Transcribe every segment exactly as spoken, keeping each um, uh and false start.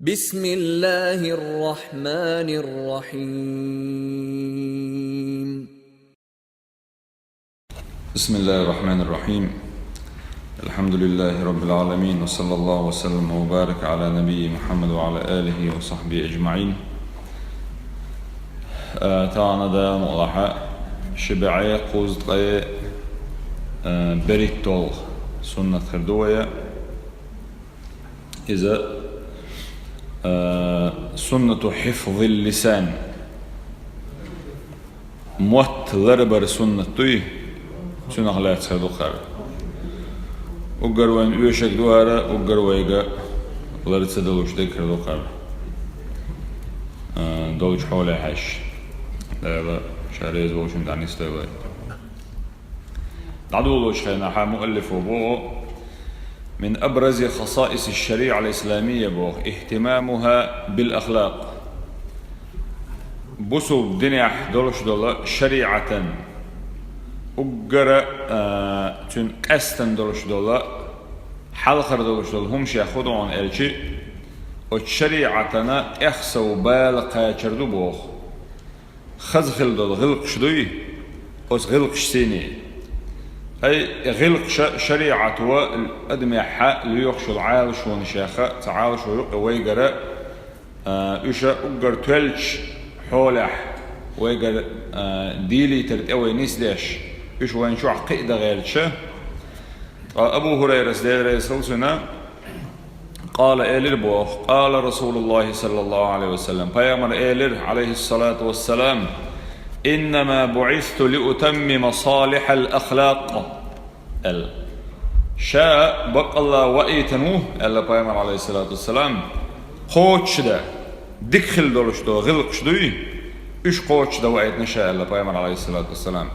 بسم الله الرحمن الرحيم. بسم الله الرحمن الرحيم. الحمد لله رب العالمين، وصلى الله وسلم وبارك على نبي محمد وعلى آله وصحبه أجمعين. Тана да мулаха шибаӀе кхузткъе бериттол суннат хир ду вая. Иза суннату хифзил лисан. Мотт ларбар суннат дуй, цунах лаьцхар ду кхар. Уггар вайн оьшаг ду хӀара, уггар вайга лар ца далуш деггар ду кхар. Долчу хьоле хьаьш. Дала ша реза волчун дӀанисдойла. ДӀадолочу хенахьа муаллифо боху: «من أبرز خصائص الشريعة الإسلامية», боху, «اهتمامها بالأخلاق». Бусулба динехь долуш долу шариӀатан уггара цуьнан къаьстина долуш долу, хьалхара долуш долу хӀума шех хӀу ду хьуна аьлчи, оцу шариӀатана тӀехсов бала кхачар ду боху. Хаза хила долу гӀиллакхаш дуй, оцу гӀиллакхаш сийне. Ай, гӀиллакхаша шариӀато адамехьа лоьхуш йолу Ӏалашонаш яха, цхьа Ӏалашо юкъа вайгара, уьша уггар тоьллачу хьолехь вайгара дийлийтар тӀе вай нисдеш, уьш вайн чохь кхиа дан гӀерташа. Ткъа Абу ХӀурайрас, Дела реза хила цунна, къала, элира боху: «Къала Расулуллахи саллаллаху Ӏалайхи ва саллам». Пайхамар элира, Ӏалайхиссалату вассалам: «Иннама буӀисту лиутаммима салихьал ахлакъ», аьлла. Ша баккъалла ваийтина ву, аьлла Пайхамар, Ӏалайхиссалату вассалам, кхочушдан, дика хила долуш долу гӀиллакхаш дуй, уьш кхочушдан ваийтина ша, аьлла Пайхамар, Ӏалайхиссалату вассалам.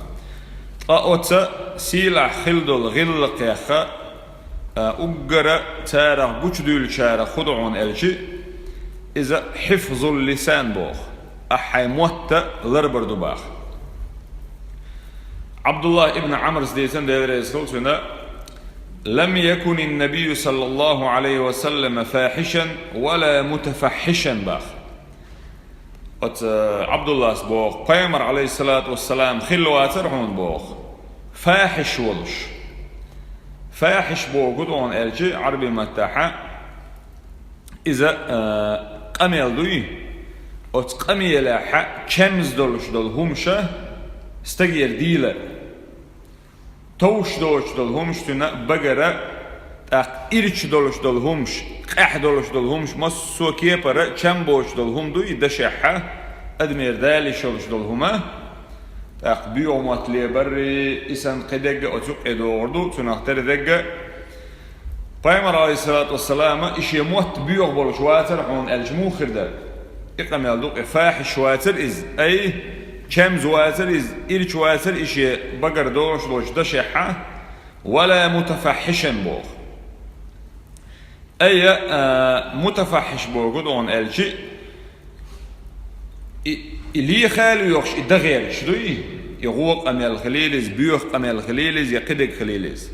Ткъа оцу сийлахь хила долу гӀиллакхех уггара царах гучудуьйлучарах хӀу ду хьуна аьлчи, иза хьифзул лисан боху, ахь хьайн мотт ларбар ду баха. Ӏабдуллах ибн Ӏамрас дийцина, Дела реза хила цунна: «Лам якунин набийю саллаллаху Ӏалайхи ва саллама фахишан ва ла мутафаххишан», баха. Оцу Ӏабдуллас боху: «Пайхамар, Ӏалайхиссалату вассалам, хилла вацара хьуна», боху, «фахиш волуш». Фахиш боху хӀу ду хьуна аьлчи, Ӏарби маттахьа иза къамел дуй, оцу къамелехьа чемза долуш долу хӀумаша стагера дийлар. Товш доцуш долу хӀумаш цуьнан багара, тӀаккха ирча долуш долу хӀумаш, къаьхьа долуш долу хӀумаш, массо а кепара чам боцуш долу хӀума ду и дашехьа, адамера дала йиш йолуш долу хӀума. ТӀаккха боьха мотт лебарри, и санна кхидерг а оцу юккъе догӀур ду, цунах тера дерг а. Пайхамар, Ӏалайхиссалату вассалама, и шен мотт боьха болуш вацара хьуна аьлча муха хир дара? И къамел ду-кх, и фахиш вацара иза, ай, чемза вацара иза, ирча вацара и шен багара догӀуш долчу дашехьа, ва ла мутафаххишан боху. Ай, а, мутафаххиш боху хӀу ду хьуна аьлчи, и, и леха а лоьхуш, и дан гӀерташ дуй, и гӀо къамел хилийла иза, боьха къамел хилийла иза, я кхидерг хилийла иза.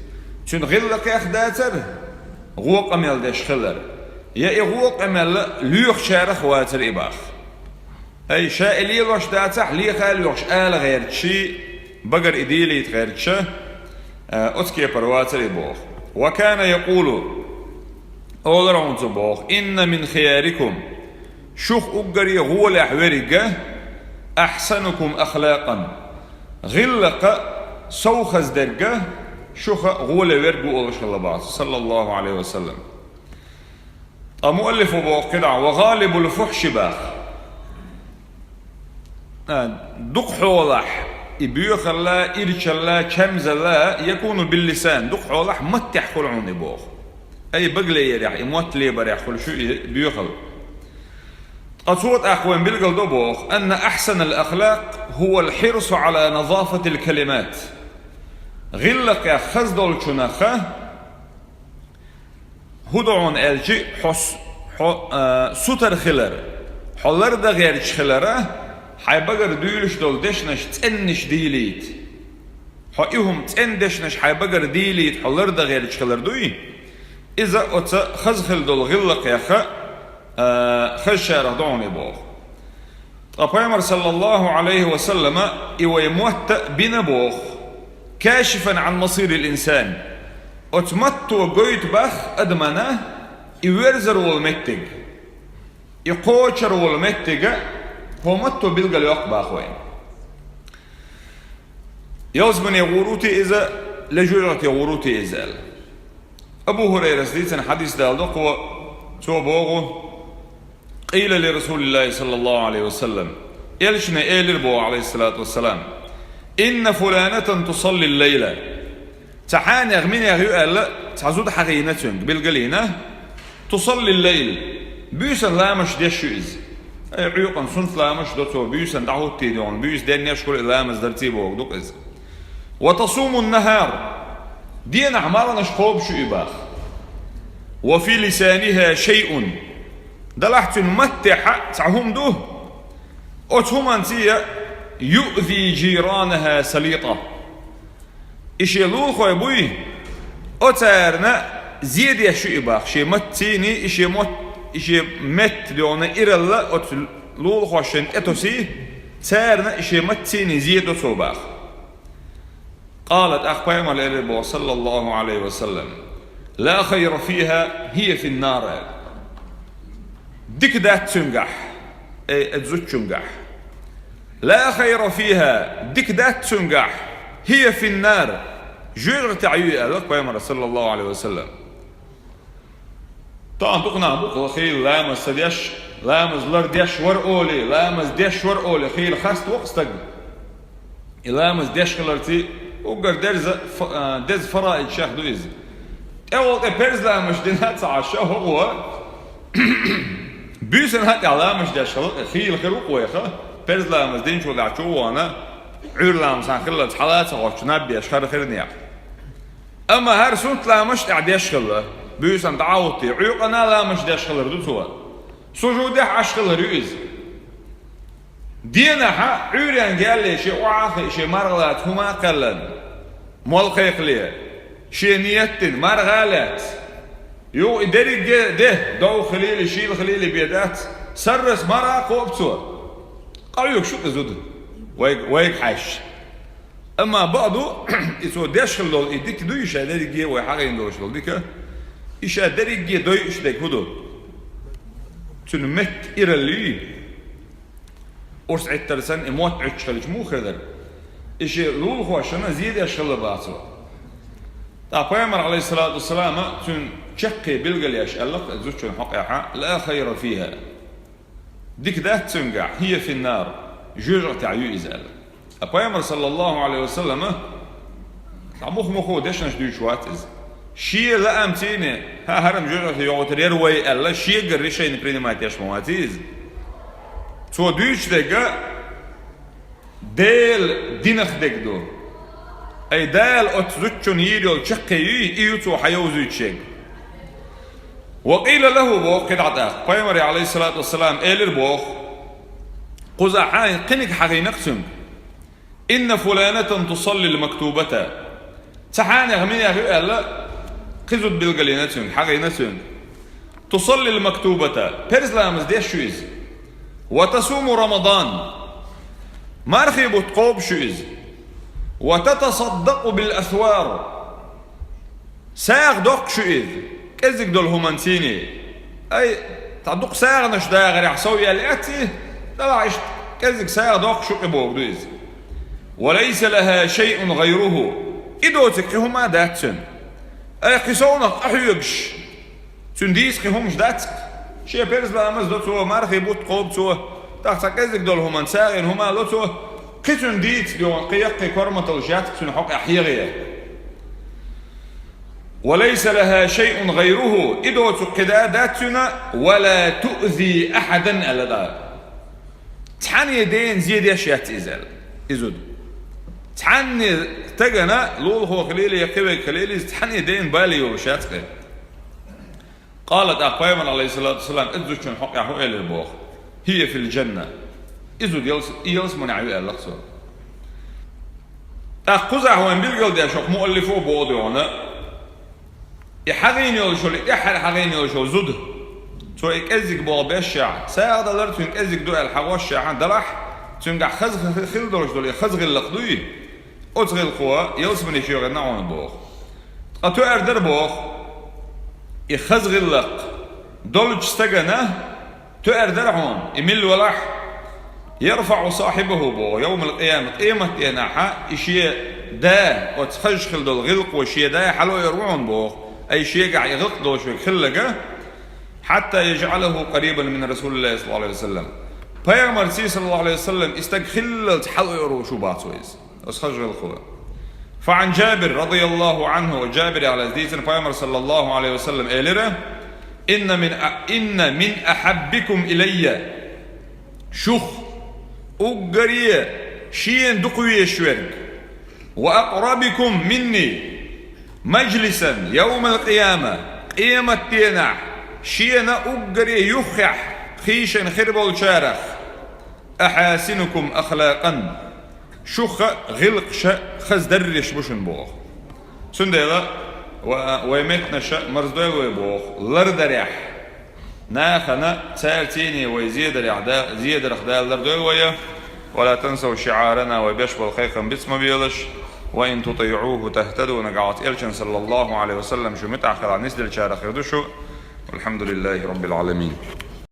Цуьнан гӀиллакхех дацара гӀо къамел деш хилар, я и гӀо къамел лоьхучарах вацара и баха. Ай, ша и лелош дацахь, леха а лоьхуш ала гӀерташ, багара и дийлийта гӀерташ, а, оцу кепара вацара и боху. «Ва кана якъулу», олура хьуна цо боху: «Инна мин хиярикум», шух уггаре гӀолехь верг а, «ахсанукум ахлакъан», гӀиллакха сов хаза дерг а, шуха гӀоле верг ву олуш хилла баха, саллаллаху Ӏалайхи ва саллам. Ткъа муаллифо боху кхидӀа: «Ва гӀалибул фухьши», баха. А, дукха хьолахь и боьхалла, ирчалла, чемзалла, якуну биллисан, дукха хьолахь маттехь хуьлу хьуна и боху. Ай, багалеярехь, и мотт лебарехь хуьлуш ю и боьхалла. Ткъа цо тӀаккха вайн билгал до боху: «Анна ахсанал ахлакъ хӀувал хьирсу Ӏала назафатил калимат». ГӀиллакхех хаза долчунах хӀу ду хьуна аьлчи, хьо с-, хьо, а, сутара хилар, хьо лардан гӀерташ хилара, хьайн багара дуьйлуш долу дешнаш цӀеннаш дийлийта. Хьо и хӀума цӀена дешнаш хьайн багара дийлийта хьо лардан гӀерташ хилар дуй? Иза оцу хаза хила долу гӀиллакхех а, а, хазачарах ду хьуна боху. Ткъа Пайхамар, саллаллаху Ӏалайхи ва саллама, и вай мотт а бина боху, кашифан Ӏан масирил инсан. Оцу матто гойту боху адамна и верзар волу меттиг, и кхочур волу меттиг а, хӀокху матто билгалйоккху боху вайна. Ялсамане гӀур ву те иза, я жоьжахате гӀур ву те иза аьлла. Абу ХӀурайрас дийцина хьадис даладо кхо, цо боху: «Къийла ли Расулиллахи саллаллаху Ӏалайхи ва саллам». Элчане элира боху, Ӏалайхиссалату вассалам: «Инна фуланатан тусаллил лайла». Цхьа хьенех минех ю аьлла, цхьа зуда хьахийна цуьнга, билгалйина. «Тусаллил лайл». Буьйсанна ламазаш деш ю иза. Ай, Ӏуьйкъана суннат ламазаш до цо, буьйсанна дӀахӀуттийна йолу, буьйса денъеш хуьлу и ламаз дарций боху ду-кх иза. «Ва тасумун нахӀар». Денахь марханаш кхобуш ю и боху. «Ва фи лисаниха шайъун». Делахь цуьнан маттехь а цхьа хӀума ду. Оцу хӀуманций а «юъзи жиранаха салита». И шен лулахой буй, оцарна зе деш ю и боху, шен маттацийний, и шен мотт, и шен метта доьгӀна иралла оцу лулахошна тӀетосий, царна и шен маттацийний зе до цо боху. Къала, тӀаккха Пайхамар элира боху, саллаллаху Ӏалайхи ва саллам: «Ла хайра фиха, хия фин нар». Дика дац цуьнгахь, эй, оцу зудчуьнгахь. «Ла хайра фиха», дика дац цуьнгахь, «хия фин нар», жоьжахатехь ю и аьлла Пайхамара, саллаллаху Ӏалайхи ва саллам. Тахана дукха нах бу-кх хийла ламаз ца деш, ламаз лардеш вара олий, ламаз деш вара олий, хийла хаставо-кх стаг. И ламаз деш хиларций, уггар дерза фа-, а, деза фараидашех ду иза. ТӀехула тӀе парз ламазаш дина а ца Ӏаш, хӀокхо буьйсанна а тӀехь ламазаш деш хила, хийла хир ву-кх вайх, парз ламаз динчул тӀаьхьа чу а вахана, Ӏуьйра ламаз хан хиллалц хьала а ца хоттуш, наб беш хӀара хир некъ. Амма хӀара суннат ламазаш тӀехь деш хилла, буьйсанна дӀа а хӀуттий, Ӏуьйкъана а ламазаш деш хилар ду цо. Сужудехь Ӏаш хилар ю иза. Денахь а Ӏуьйренга ялале, шен охьа а хиъна, шен марха лаца хӀума а кхаьллина, молла кхайкхале, шен ниет дина, марха а лаьцна. Юха и дерриге а де, дов хилийла, шийла хилийла бен дац, сарралц марха а кхоабу цо. Къахьоьгуш ю-кх и зуда, вайга, вайга хьаьжча. Амма бакъ ду, и цо деш хилла долу и дика дуй, ша дерриге а вай хьахийна долуш долу дика, и ша дерриге а дойуш дерг хӀун ду? Цуьнан метта иралла юй? Урс Ӏиттар санна, и мотт Ӏуьттуш хилча муха хир дара? И шен лулахошна зе деш хилла боху цо. Ткъа Пайхамар, Ӏалайхиссалату вассалам, цуьнан чаккхе билгалъеш аьлла-кх зудчун хьокъехь: «Ла хайра фиха». Дика дац цуьнгахь, хия фин нар, жоьжахатехь ю иза аьлла. Ткъа Пайхамар, саллаллаху Ӏалайхи ва саллама, цхьа мух-мухо дешнаш дуьйцуш вац иза. Шен лаамцийна, хӀа, хӀара-м жоьжахате йогӀуьйтур яра вай аьлла, шегара решение принимать еш ма вац иза. Цо дуьйцуш дерг а Делан динах дерг ду. Ай, Дала оцу зудчунна йийр йолу чаккхе юй, и ю цо хьан йовзуьйтуш ерг. «Ва къийла лаху», боху кхидӀа тӀаккха. Пайхамаре, Ӏалайхиссалату вассалам, элира боху, кхузахь кхиниг хьахийна-кх цуьнга: «Инна фуланатан тусаллил мактубата». Цхьа хьенех минех ю аьлла, кхин зуда билгалйина цуьнга, хьахийна цуьнга. «Тусаллил мактубата», парз ламаз деш ю иза. «Ва тасуму Рамадан», мархий бутт кхобуш ю иза. «Ва татасаддакъу бил асвар», сагӀа доккхуш ю иза, кӀеззиг долу хӀуманцийний. Ай, цхьа дукха сагӀанаш дахарехь сов яьлла яц и, делахь иштта кӀеззиг сагӀа доккхуш ю-кх и бохург ду иза. «Ва лайса лаха шайъун гӀайруху», и доцург кхин хӀума а дац цуьнан. Ай, кхин совнах къахьоьгуш, цуьнан дийца кхин хӀумаш дац-кх. Шен парз ламаз до цо, мархий бутт кхобу цо, тӀаккха цхьа кӀеззиг долу хӀуманца сагӀина хӀума а ло цо, кхин цуьнан дийца доьгӀна кхин яккхий корматаллаш яц-кх цуьнан хьокъехь хьегӀе. «Ва лайса лаха шайъун гӀайруху», и доцург кхин а дац цуьнан, «ва ла туъзи ахьадан», аьлла дӀа. Цхьанне дена зе деш яц иза аьлла, и зуда. Цхьанне стагана, лулахо хилийла я кхин верг хилийла, иза цхьанне дена бале йолуш яц-кх и. Къала, тӀаккха Пайхамар, Ӏалайхиссалату вассалам, иза зудчун хьокъехь хӀун элира боху: «Хия фил джанна». И зуда ялс-, и ялсаманехь ю аьлла-кх цо. ТӀаккха кхузахь вайн билгалдеш хӀокху муаллифо боху доьгӀна, и хьагӀийна йолуш йолу, и тӀаьххьара хьагӀийна йолуш йолу зуда. Цо и кӀеззиг болх беш а, сагӀа далар цуьнан кӀеззиг ду аьлла хьагӀош а далахь, цуьнгахь хаза хи-, хила долуш долу и хаза гӀиллакх дуй, оцу гӀиллакхо ялсамане чу гӀерна хьуна боху. Ткъа тоьар дара боху, и хаза гӀиллакх долчу стагана тоьар дара хьуна, и мила валахь, «يرفع صاحبه», боху, «يوم القيامة», къематденахь и шен да, оцу хазаш хила долу гӀиллакхо шен да хьалаойур ву хьуна боху, ай шегахь и гӀиллакх долуш верг хилларг, «حتى يجعله قريبا من رسول الله صلى الله عليه وسلم». Пайхамарца, саллаллаху Ӏалайхи ва саллам, и стаг хиллалц хьалаойур ву шу боху иза, оцу хазаш гӀиллакхо. فعن جابر رضي الله عنه, Джабир яхьлас дийцина, Пайхамар, саллаллаху Ӏалайхи ва саллам, элира: «إن من أ-، إن من أحبكم إلي», шух уггаре шена дукха везаш верг, «وأقربكم مني مجلسا يوم القيامة», къематденахь шена уггаре юххехь кхийшина хир болчарах, «أحاسنكم أخلاقا», шух гӀиллакхаш хаза дарриш бу шуна боху. Цундела ва-, вай меттанаш марздойла вай боху лардарехь, нахана цара цӀийне вай зедарехь да-, зедарах Дала лардойла вай. «ولا تنسوا شعارنا», вай беш болу кхайкхам бицма белаш. «وإن تطيعوه تهتدوا», нагахь оцу элчан, саллаллаху Ӏалайхи ва саллам, шу муьтӀахь хилахь, нисделчарах хир ду шу. والحمد لله رب العالمين.